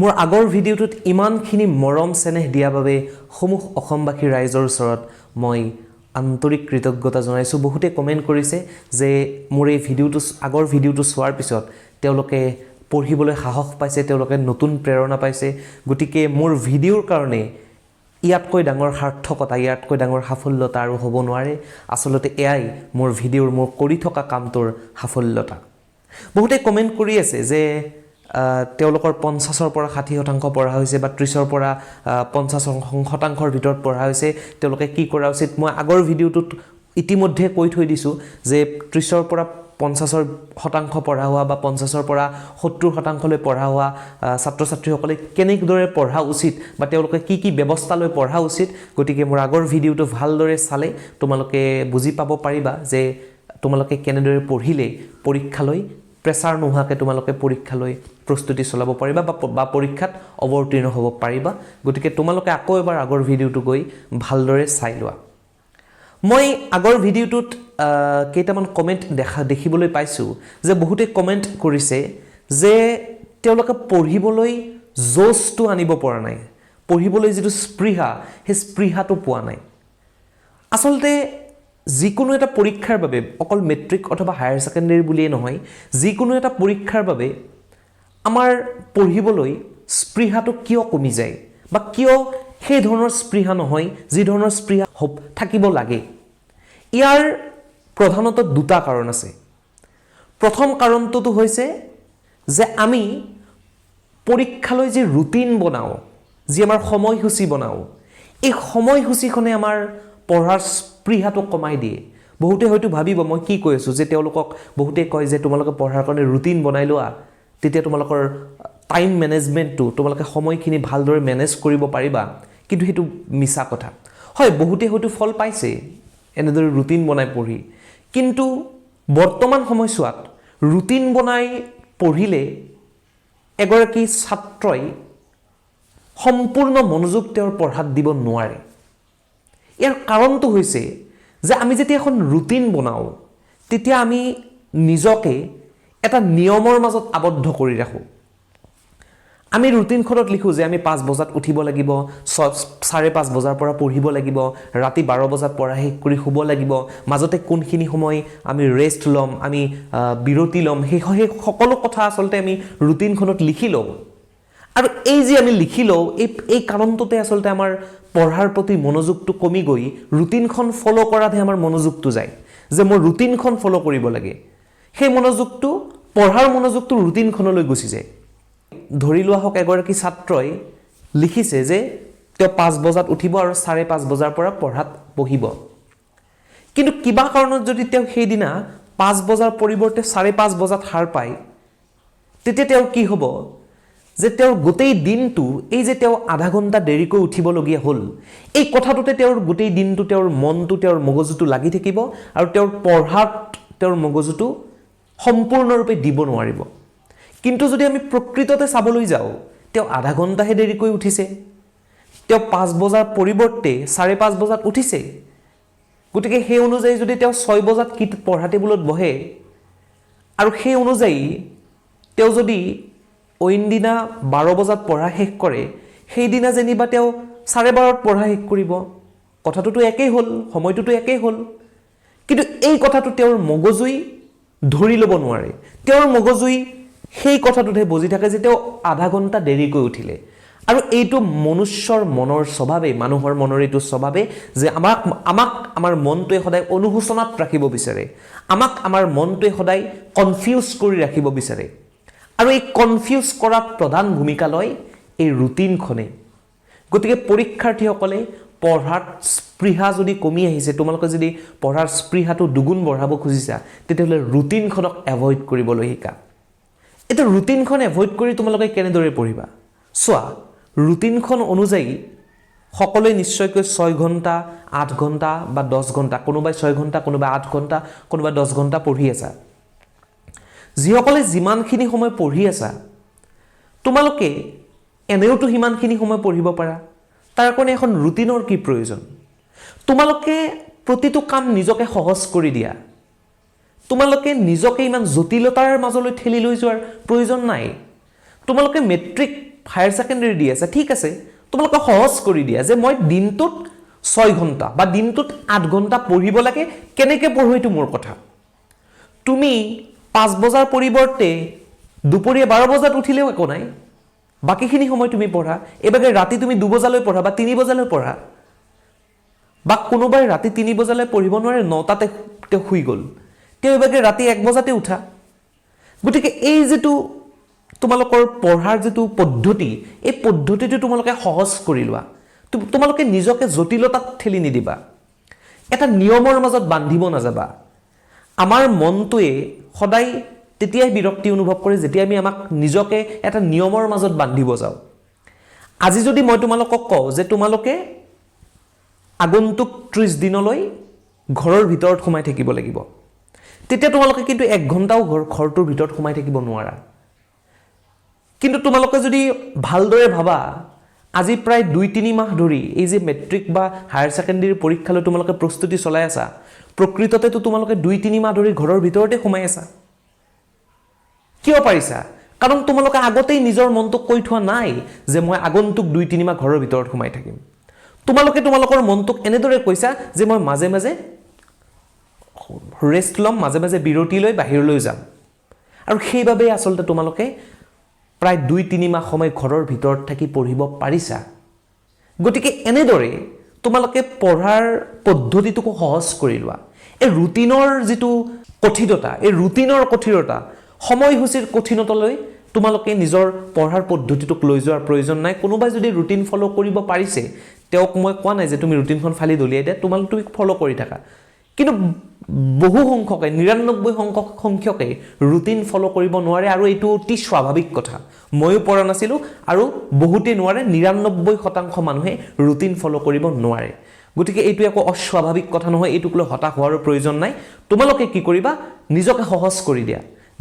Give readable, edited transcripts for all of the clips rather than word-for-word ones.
মোৰ আগৰ ভিডিঅ'টোত ইমানখিনি মৰম চেনেহ দিয়াৰ বাবে সমূহ অসমবাসী ৰাইজৰ ওচৰত মই আন্তৰিক কৃতজ্ঞতা জনাইছোঁ। বহুতে কমেণ্ট কৰিছে যে মোৰ এই ভিডিঅ'টো, আগৰ ভিডিঅ'টো চোৱাৰ পিছত তেওঁলোকে পঢ়িবলৈ সাহস পাইছে, তেওঁলোকে নতুন প্ৰেৰণা পাইছে। গতিকে মোৰ ভিডিঅ'ৰ কাৰণে ইয়াতকৈ ডাঙৰ সাৰ্থকতা, ইয়াতকৈ ডাঙৰ সাফল্যতা আৰু হ'ব নোৱাৰে। আচলতে এয়াই মোৰ ভিডিঅ'ৰ, মোৰ কৰি থকা কামটোৰ সাফল্যতা। বহুতে কমেণ্ট কৰি আছে যে তেওঁলোকৰ 50ৰ পৰা 60% পঢ়া হৈছে বা 30ৰ পৰা 50 শতাংশৰ ভিতৰত পঢ়া হৈছে, তেওঁলোকে কি কৰা উচিত? মই আগৰ ভিডিঅ'টোত ইতিমধ্যে কৈ থৈ দিছোঁ যে 30ৰ পৰা 50ৰ শতাংশ পঢ়া হোৱা বা 50ৰ পৰা 70 শতাংশলৈ পঢ়া হোৱা ছাত্ৰ ছাত্ৰীসকলে কেনেদৰে পঢ়া উচিত বা তেওঁলোকে কি কি ব্যৱস্থা লৈ পঢ়া উচিত। গতিকে মোৰ আগৰ ভিডিঅ'টো ভালদৰে চালে তোমালোকে বুজি পাব পাৰিবা যে তোমালোকে কেনেদৰে পঢ়িলে পৰীক্ষালৈ প্ৰেছাৰ নোহোৱাকৈ তোমালোকে পৰীক্ষালৈ প্ৰস্তুতি চলাব পাৰিবা বা পৰীক্ষাত অৱতীৰ্ণ হ'ব পাৰিবা। গতিকে তোমালোকে আকৌ এবাৰ আগৰ ভিডিঅ'টো গৈ ভালদৰে চাই লোৱা। মই আগৰ ভিডিঅ'টোত কেইটামান কমেণ্ট দেখিবলৈ পাইছোঁ যে বহুতে কমেণ্ট কৰিছে যে তেওঁলোকে পঢ়িবলৈ জ'চটো আনিব পৰা নাই, পঢ়িবলৈ যিটো স্পৃহা, সেই স্পৃহাটো পোৱা নাই। আচলতে যিকোনো এটা পৰীক্ষাৰ বাবে, অকল মেট্ৰিক অথবা হায়াৰ ছেকেণ্ডেৰী বুলিয়েই নহয়, যিকোনো এটা পৰীক্ষাৰ বাবে আমাৰ পঢ়িবলৈ স্পৃহাটো কিয় কমি যায় বা কিয় সেই ধৰণৰ স্পৃহা নহয় যি ধৰণৰ স্পৃহা থাকিব লাগে, ইয়াৰ প্ৰধানতঃ দুটা কাৰণ আছে। প্ৰথম কাৰণটোতো হৈছে যে আমি পৰীক্ষালৈ যি ৰুটিন বনাওঁ, যি আমাৰ সময়সূচী বনাওঁ, এই সময়সূচীখনে আমাৰ পঢ়াৰ স্পৃহাটো কমাই দিয়ে। বহুতে হয়তো ভাবিব মই কি কৈ আছোঁ, যে তেওঁলোকক বহুতে কয় যে তোমালোকে পঢ়াৰ কাৰণে ৰুটিন বনাই লোৱা, তেতিয়া তোমালোকৰ টাইম মেনেজমেণ্টটো, তোমালোকে সময়খিনি ভালদৰে মেনেজ কৰিব পাৰিবা। কিন্তু সেইটো মিছা কথা হয়। বহুতে হয়তো ফল পাইছে এনেদৰে ৰুটিন বনাই পঢ়ি, কিন্তু বৰ্তমান সময়ছোৱাত ৰুটিন বনাই পঢ়িলে এগৰাকী ছাত্ৰই সম্পূৰ্ণ মনোযোগ তেওঁৰ পঢ়াত দিব নোৱাৰে। ইয়াৰ কাৰণটো হৈছে যে আমি যেতিয়া এখন ৰুটিন বনাওঁ, তেতিয়া আমি নিজকে এটা নিয়মৰ মাজত আবদ্ধ কৰি ৰাখোঁ। আমি ৰুটিনখনত লিখোঁ যে আমি 5 বজাত উঠিব লাগিব, 5:30 বজাৰ পৰা পঢ়িব লাগিব, ৰাতি 12 বজাত পঢ়া শেষ কৰি শুব লাগিব, মাজতে কোনখিনি সময় আমি ৰেষ্ট ল'ম, আমি বিৰতি ল'ম, সেই সকলো কথা আচলতে আমি ৰুটিনখনত লিখি লওঁ। আৰু এই যি আমি লিখি লওঁ, এই কাৰণটোতে আচলতে আমাৰ পঢ়াৰ প্ৰতি মনোযোগটো কমি গৈ ৰুটিনখন ফ'ল' কৰাতহে আমাৰ মনোযোগটো যায়, যে মই ৰুটিনখন ফ'ল' কৰিব লাগে। সেই মনোযোগটো, পঢ়াৰ মনোযোগটো ৰুটিনখনলৈ গুচি যায়। ধৰি লোৱা হওক, এগৰাকী ছাত্ৰই লিখিছে যে তেওঁ 5 বজাত উঠিব আৰু 5:30 বজাৰ পৰা পঢ়াত বহিব। কিন্তু কিবা কাৰণত যদি তেওঁ সেইদিনা 5 বজাৰ পৰিৱৰ্তে 5:30 বজাত সাৰ পায়, তেতিয়া তেওঁৰ কি হ'ব যে তেওঁৰ গোটেই দিনটো এই যে তেওঁ আধা ঘণ্টা দেৰিকৈ উঠিবলগীয়া হ'ল, এই কথাটোতে তেওঁৰ গোটেই দিনটো তেওঁৰ মনটো, তেওঁৰ মগজুটো লাগি থাকিব আৰু তেওঁৰ পঢ়াত তেওঁৰ মগজুটো সম্পূৰ্ণৰূপে দিব নোৱাৰিব। কিন্তু যদি আমি প্ৰকৃততে চাবলৈ যাওঁ, তেওঁ আধা ঘণ্টাহে দেৰিকৈ উঠিছে। তেওঁ 5 বজাৰ পৰিৱৰ্তে 5:30 বজাত উঠিছে। গতিকে সেই অনুযায়ী যদি তেওঁ 6 বজাত পঢ়া টেবুলত বহে আৰু সেই অনুযায়ী তেওঁ যদি অইন দিনা 12 বজাত পঢ়া শেষ কৰে, সেইদিনা যেনিবা তেওঁ 12:30ত পঢ়া শেষ কৰিব। কথাটোতো একেই হ'ল, সময়টোতো একেই হ'ল। কিন্তু এই কথাটো তেওঁৰ মগজুই ধৰি ল'ব নোৱাৰে। তেওঁৰ মগজুই সেই কথাটোতহে বজি থাকে যে তেওঁ আধা ঘণ্টা দেৰিকৈ উঠিলে। আৰু এইটো মনুষ্যৰ মনৰ স্বভাৱেই, মানুহৰ মনৰ এইটো স্বভাৱে যে আমাক আমাৰ মনটোৱে সদায় অনুশোচনাত ৰাখিব বিচাৰে, আমাক আমাৰ মনটোৱে সদায় কনফিউজ কৰি ৰাখিব বিচাৰে। আৰু এই কনফিউজ কৰাত প্ৰধান ভূমিকা লয় এই ৰুটিনখনে। গতিকে পৰীক্ষাৰ্থীসকলে পঢ়াত স্পৃহা যদি কমি আহিছে, তোমালোকে যদি পঢ়াৰ স্পৃহাটো দুগুণ বঢ়াব খুজিছা, তেতিয়াহ'লে ৰুটিনখনক এভইড কৰিবলৈ শিকা। এতিয়া ৰুটিনখন এভইড কৰি তোমালোকে কেনেদৰে পঢ়িবা? চোৱা, ৰুটিনখন অনুযায়ী সকলোৱে নিশ্চয়কৈ 6 ঘণ্টা, 8 ঘণ্টা বা 10 ঘণ্টা, কোনোবাই 6 ঘণ্টা, কোনোবাই 8 ঘণ্টা, কোনোবাই 10 ঘণ্টা পঢ়ি আছা। যিসকলে যিমানখিনি সময় পঢ়ি আছা, তোমালোকে এনেওতো সিমানখিনি সময় পঢ়িব পাৰা। তাৰ কাৰণে এখন ৰুটিনৰ কি প্ৰয়োজন? তোমালোকে প্ৰতিটো কাম নিজকে সহজ কৰি দিয়া। তোমালোকে নিজকে ইমান জটিলতাৰ মাজলৈ ঠেলি লৈ যোৱাৰ প্ৰয়োজন নাই। তোমালোকে মেট্ৰিক হায়াৰ ছেকেণ্ডেৰী দি আছা, ঠিক আছে, তোমালোকে সহজ কৰি দিয়া যে মই দিনটোত 6 ঘণ্টা বা দিনটোত 8 ঘণ্টা পঢ়িব লাগে, কেনেকৈ পঢ়ো এইটো মোৰ কথা। তুমি 5 বজাৰ পৰিৱৰ্তে দুপৰীয়া 12 বজাত উঠিলেও একো নাই, বাকীখিনি সময় তুমি পঢ়া। এইভাগে ৰাতি তুমি 2 বজালৈ পঢ়া বা 3 বজালৈ পঢ়া, বা কোনোবাই ৰাতি 3 বজালৈ পঢ়িব নোৱাৰে, 9টাতে তেওঁ শুই গ'ল, তেওঁ এইভাগে ৰাতি 1 বজাতে উঠা। গতিকে এই যিটো তোমালোকৰ পঢ়াৰ যিটো পদ্ধতি, এই পদ্ধতিটো তোমালোকে সহজ কৰি লোৱা। তোমালোকে নিজকে জটিলতাত ঠেলি নিদিবা, এটা নিয়মৰ মাজত বান্ধিব নাযাবা। আমাৰ মনটোৱে সদায় তেতিয়াই বিৰক্তি অনুভৱ কৰে যেতিয়া আমি আমাক নিজকে এটা নিয়মৰ মাজত বান্ধিব যাওঁ। আজি যদি মই তোমালোকক কওঁ যে তোমালোকে আগন্তুক 30 দিনলৈ ঘৰৰ ভিতৰত সোমাই থাকিব লাগিব, তেতিয়া তোমালোকে কিন্তু 1 ঘণ্টাও ঘৰটোৰ ভিতৰত সোমাই থাকিব নোৱাৰা। কিন্তু তোমালোকে যদি ভালদৰে ভাবা, আজি প্ৰায় 2-3 মাহ ধৰি এই যে মেট্ৰিক বা হায়াৰ ছেকেণ্ডেৰী পৰীক্ষালৈ তোমালোকে প্ৰস্তুতি চলাই আছা, প্ৰকৃততেতো তোমালোকে 2-3 মাহ ধৰি ঘৰৰ ভিতৰতে সোমাই আছা। কিয় পাৰিছা? কাৰণ তোমালোকে আগতেই নিজৰ মনটোক কৈ থোৱা নাই যে মই আগন্তুক 2-3 মাহ ঘৰৰ ভিতৰত সোমাই থাকিম। তোমালোকে তোমালোকৰ মনটোক এনেদৰে কৈছা যে মই মাজে মাজে ৰেষ্ট ল'ম, মাজে মাজে বিৰতি লৈ বাহিৰলৈ যাম। আৰু সেইবাবেই আচলতে তোমালোকে প্ৰায় 2-3 মাহ সময় ঘৰৰ ভিতৰত থাকি পঢ়িব পাৰিছা। গতিকে এনেদৰে তোমালোকে পঢ়াৰ পদ্ধতিটোকো সহজ কৰি লোৱা। এই ৰুটিনৰ যিটো কঠিনতা, এই ৰুটিনৰ কঠিনতা, সময়সূচীৰ কঠিনতালৈ তোমালোকে নিজৰ পঢ়াৰ পদ্ধতিটোক লৈ যোৱাৰ প্ৰয়োজন নাই। কোনোবাই যদি ৰুটিন ফ'ল' কৰিব পাৰিছে, তেওঁক মই কোৱা নাই যে তুমি ৰুটিনখন ফালি দলিয়াই দিয়া, তুমি ফ'ল' কৰি থাকা। কিন্তু বহু সংখ্যকে, 99 সংখ্যকে ৰুটিন ফ'ল' কৰিব নোৱাৰে, আৰু এইটো অতি স্বাভাৱিক কথা। ময়ো পৰা নাছিলোঁ আৰু বহুতেই নোৱাৰে। 99% মানুহে ৰুটিন ফ'ল' কৰিব নোৱাৰে। গতিকে এইটো একো অস্বাভাৱিক কথা নহয়, এইটোক লৈ হতাশ হোৱাৰো প্ৰয়োজন নাই। তোমালোকে কি কৰিবা, নিজকে সহজ কৰি দিয়া।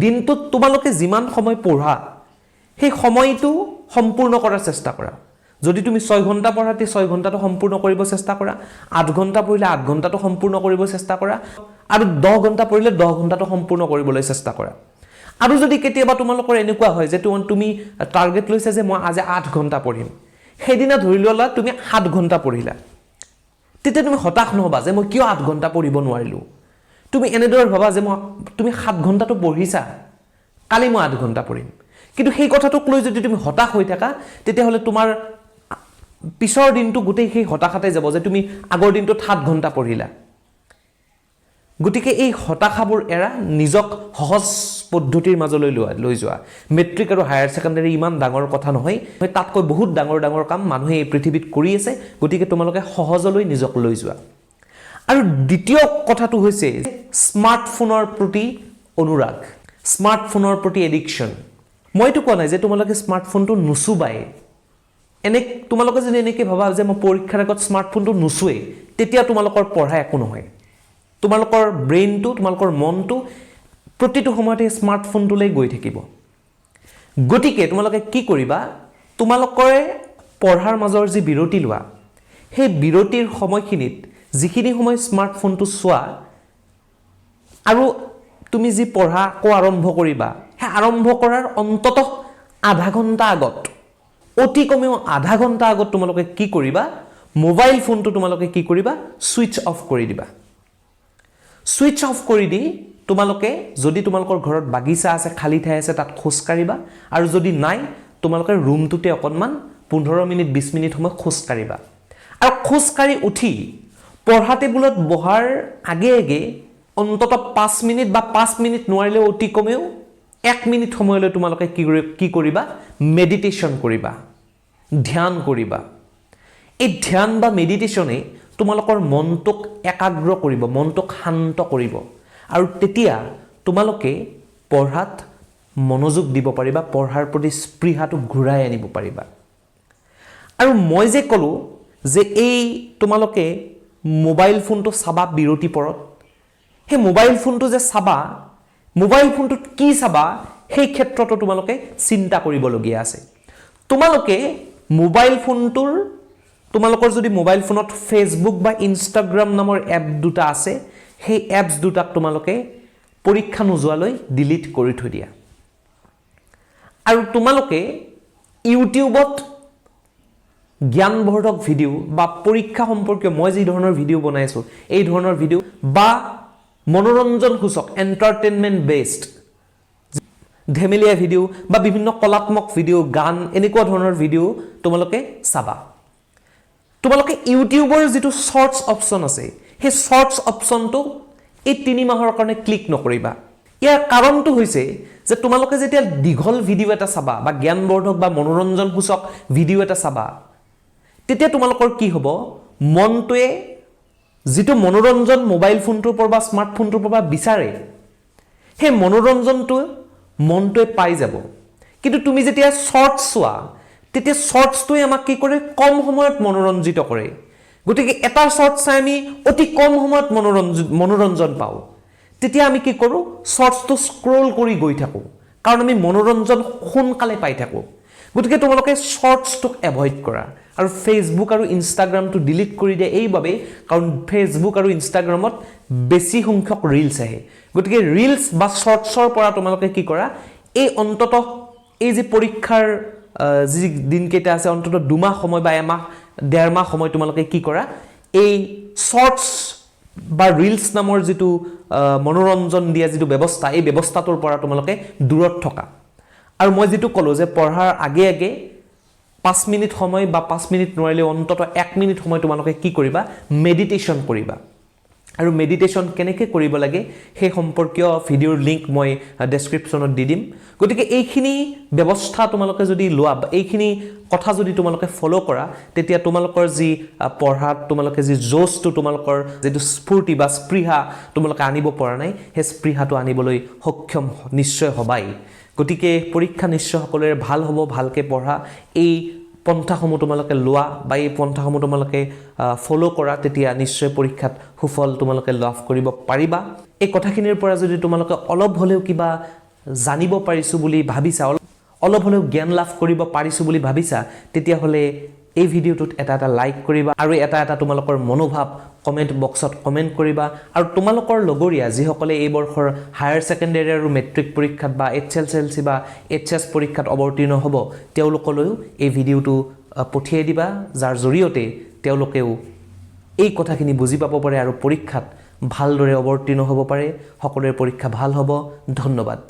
দিনটোত তোমালোকে যিমান সময় পঢ়া, সেই সময়টো সম্পূৰ্ণ কৰাৰ চেষ্টা কৰা। যদি তুমি 6 ঘণ্টা পঢ়া, তে 6 ঘণ্টাটো সম্পূৰ্ণ কৰিব চেষ্টা কৰা। 8 ঘণ্টা পঢ়িলে 8 ঘণ্টাটো সম্পূৰ্ণ কৰিব চেষ্টা কৰা, আৰু 10 ঘণ্টা পঢ়িলে 10 ঘণ্টাটো সম্পূৰ্ণ কৰিবলৈ চেষ্টা কৰা। আৰু যদি কেতিয়াবা তোমালোকৰ এনেকুৱা হয় যে তুমি টাৰ্গেট লৈছা যে মই আজি 8 ঘণ্টা পঢ়িম, সেইদিনা ধৰি ল'লা তুমি 7 ঘণ্টা পঢ়িলা, তেতিয়া তুমি হতাশ নহ'বা যে মই কিয় 8 ঘণ্টা পঢ়িব নোৱাৰিলোঁ। তুমি এনেদৰে ভাবা যে তুমি 7 ঘণ্টাটো পঢ়িছা, কালি মই 8 ঘণ্টা পঢ়িম। কিন্তু সেই কথাটোক লৈ যদি তুমি হতাশ হৈ থাকা, তেতিয়াহ'লে তোমাৰ পিছৰ দিনটো গোটেই সেই হতাশাতে যাব যে তুমি আগৰ দিনটোত 7 ঘণ্টা পঢ়িলা। গতিকে এই হতাশাবোৰ এৰা, নিজক সহজ পদ্ধতিৰ মাজলৈ লৈ যোৱা। মেট্ৰিক আৰু হায়াৰ ছেকেণ্ডেৰী ইমান ডাঙৰ কথা নহয়, তাতকৈ বহুত ডাঙৰ ডাঙৰ কাম মানুহে এই পৃথিৱীত কৰি আছে। গতিকে তোমালোকে সহজলৈ নিজক লৈ যোৱা। আৰু দ্বিতীয় কথাটো হৈছে স্মাৰ্টফোনৰ প্ৰতি অনুৰাগ, স্মাৰ্টফোনৰ প্ৰতি এডিকশ্যন। মইতো কোৱা নাই যে তোমালোকে স্মাৰ্টফোনটো নুচুবাই। তোমালোকে যদি এনেকৈ ভাবা যে মই পৰীক্ষাৰ আগত স্মাৰ্টফোনটো নুচুৱেই, তেতিয়া তোমালোকৰ পঢ়া একো নহয়। তোমালোকৰ ব্ৰেইনটো, তোমালোকৰ মনটো প্ৰতিটো সময়তে স্মাৰ্টফোনটোলৈ গৈ থাকিব। গতিকে তোমালোকে কি কৰিবা, তোমালোকৰে পঢ়াৰ মাজৰ যি বিৰতি লোৱা, সেই বিৰতিৰ সময়খিনিত যিখিনি সময় স্মাৰ্টফোনটো চোৱা আৰু তুমি যি পঢ়া আকৌ আৰম্ভ কৰিবা, সেই আৰম্ভ কৰাৰ অন্ততঃ আধা ঘণ্টা আগত, অতি কমেও আধা ঘণ্টা আগত তোমালোকে কি কৰিবা, মোবাইল ফোনটো তোমালোকে কি কৰিবা, ছুইচ অফ কৰি দিবা। ছুইচ অফ কৰি দি তোমালোকে যদি তোমালোকৰ ঘৰত বাগিচা আছে, খালী ঠাই আছে, তাত খোজকাঢ়িবা, আৰু যদি নাই তোমালোকে ৰুমটোতে অকণমান 15 মিনিট 20 মিনিট সময় খোজকাঢ়িবা। আৰু খোজকাঢ়ি উঠি পঢ়া টেবুলত বহাৰ আগে আগে অন্ততঃ 5 মিনিট বা 5 মিনিট নোৱাৰিলেও অতি কমেও 1 মিনিট সময়লৈ তোমালোকে কি কৰিবা, মেডিটেশ্যন কৰিবা, ধ্যান কৰিবা। এই ধ্যান বা মেডিটেশ্যনে তোমালোকৰ মনটোক একাগ্ৰ কৰিব, মনটোক শান্ত কৰিব, আৰু তেতিয়া তোমালোকে পঢ়াত মনোযোগ দিব পাৰিবা, পঢ়াৰ প্ৰতি স্পৃহাটো ঘূৰাই আনিব পাৰিবা। আৰু মই যে ক'লোঁ যে এই তোমালোকে মোবাইল ফোনটো চাবা বিৰতি পৰত, সেই মোবাইল ফোনটো যে চাবা, মোবাইল ফোনটোত কি চাবা সেই ক্ষেত্ৰতো তোমালোকে চিন্তা কৰিবলগীয়া আছে। তোমালোকে মোবাইল ফোনটোৰ, তোমালোকৰ যদি মোবাইল ফোনত ফেচবুক বা ইনষ্টাগ্ৰাম নামৰ এপ দুটা আছে, সেই এপছ দুটাক তোমালোকে পৰীক্ষা নোযোৱালৈ ডিলিট কৰি থৈ দিয়া। আৰু তোমালোকে ইউটিউবত জ্ঞানবৰ্ধক ভিডিঅ' বা পৰীক্ষা সম্পৰ্কীয় মই যি ধৰণৰ ভিডিঅ' বনাইছোঁ, এই ধৰণৰ ভিডিঅ' বা মনোৰঞ্জনসূচক, এণ্টাৰটেইনমেণ্ট বেছড, ধেমেলীয়া ভিডিঅ' বা বিভিন্ন কলাত্মক ভিডিঅ', গান, এনেকুৱা ধৰণৰ ভিডিঅ' তোমালোকে চাবা। তোমালোকে ইউটিউবৰ যিটো শ্বৰ্টছ অপশ্যন আছে, সেই শ্বৰ্টছ অপশ্যনটো এই 3 মাহৰ কাৰণে ক্লিক নকৰিবা। ইয়াৰ কাৰণটো হৈছে যে তোমালোকে যেতিয়া দীঘল ভিডিঅ' এটা চাবা বা জ্ঞানবৰ্ধক বা মনোৰঞ্জনসূচক ভিডিঅ' এটা চাবা, তেতিয়া তোমালোকৰ কি হ'ব? মনটোৱে যিটো মনোৰঞ্জন মোবাইল ফোনটোৰ পৰা বা স্মাৰ্টফোনটোৰ পৰা বিচাৰে, সেই মনোৰঞ্জনটো মনটোৱে পাই যাব। কিন্তু তুমি যেতিয়া শ্বৰ্টছ চোৱা, তেতিয়া শ্বৰ্টছটোৱে আমাক কি কৰে? কম সময়ত মনোৰঞ্জিত কৰে। গতিকে এটা শ্বৰ্টছ চাই আমি অতি কম সময়ত মনোৰঞ্জন পাওঁ। তেতিয়া আমি কি কৰোঁ? শ্বৰ্টছটো স্ক্ৰল কৰি গৈ থাকোঁ, কাৰণ আমি মনোৰঞ্জন সোনকালে পাই থাকোঁ। গতিকে তোমালোকে শ্বৰ্টছটোক এভইড কৰা আৰু ফেচবুক আৰু ইনষ্টাগ্ৰামটো ডিলিট কৰি দিয়া এইবাবেই, কাৰণ ফেচবুক আৰু ইনষ্টাগ্ৰামত বেছি সংখ্যক ৰিলছ আহে। গতিকে ৰিলছ বা শ্বৰ্টছৰ পৰা তোমালোকে কি কৰা, এই অন্ততঃ এই যি পৰীক্ষাৰ যি দিনকেইটা আছে, অন্ততঃ 2 মাহ সময় বা এমাহ 1.5 মাহ সময় তোমালোকে কি কৰা, এই শ্বৰ্টছ বা ৰিলছ নামৰ যিটো মনোৰঞ্জন দিয়া যিটো ব্যৱস্থা, এই ব্যৱস্থাটোৰ পৰা তোমালোকে দূৰত থকা। আৰু মই যিটো ক'লোঁ যে পঢ়াৰ আগে আগে 5 মিনিট সময় বা 5 মিনিট নোৱাৰিলেও অন্ততঃ 1 মিনিট সময় তোমালোকে কি কৰিবা? মেডিটেশ্যন কৰিবা। আৰু মেডিটেশ্যন কেনেকৈ কৰিব লাগে, সেই সম্পৰ্কীয় ভিডিঅ'ৰ লিংক মই ডেছক্ৰিপশ্যনত দি দিম। গতিকে এইখিনি ব্যৱস্থা তোমালোকে যদি লোৱা বা এইখিনি কথা যদি তোমালোকে ফ'ল' কৰা, তেতিয়া তোমালোকৰ যি পঢ়াত তোমালোকে যি জ'চটো, তোমালোকৰ যিটো স্ফূৰ্তি বা স্পৃহা তোমালোকে আনিব পৰা নাই, সেই স্পৃহাটো আনিবলৈ সক্ষম নিশ্চয় হ'বাই। গতিকে পৰীক্ষা নিশ্চয় সকলোৰে ভাল হ'ব। ভালকৈ পঢ়া, এই পন্থাসমূহ তোমালোকে লোৱা বা এই পন্থাসমূহ তোমালোকে ফ'ল' কৰা, তেতিয়া নিশ্চয় পৰীক্ষাত সুফল তোমালোকে লাভ কৰিব পাৰিবা। এই কথাখিনিৰ পৰা যদি তোমালোকে অলপ হ'লেও কিবা জানিব পাৰিছোঁ বুলি ভাবিছা, অলপ অলপ হ'লেও জ্ঞান লাভ কৰিব পাৰিছোঁ বুলি ভাবিছা, তেতিয়াহ'লে এই ভিডিঅ'টোত এটা এটা লাইক কৰিবা আৰু এটা এটা তোমালোকৰ মনোভাৱ কমেণ্ট বক্সত কমেণ্ট কৰিবা। আৰু তোমালোকৰ লগৰীয়া যিসকলে এই বৰ্ষৰ হায়াৰ ছেকেণ্ডেৰী আৰু মেট্ৰিক পৰীক্ষাত বা এইচএছএলচি বা এইচএছ পৰীক্ষাত অৱতীৰ্ণ হ'ব, তেওঁলোকলৈও এই ভিডিঅ'টো পঠিয়াই দিবা, যাৰ জৰিয়তে তেওঁলোকেও এই কথাখিনি বুজি পাব পাৰে আৰু পৰীক্ষাত ভালদৰে অৱতীৰ্ণ হ'ব পাৰে। সকলোৰে পৰীক্ষা ভাল হ'ব। ধন্যবাদ।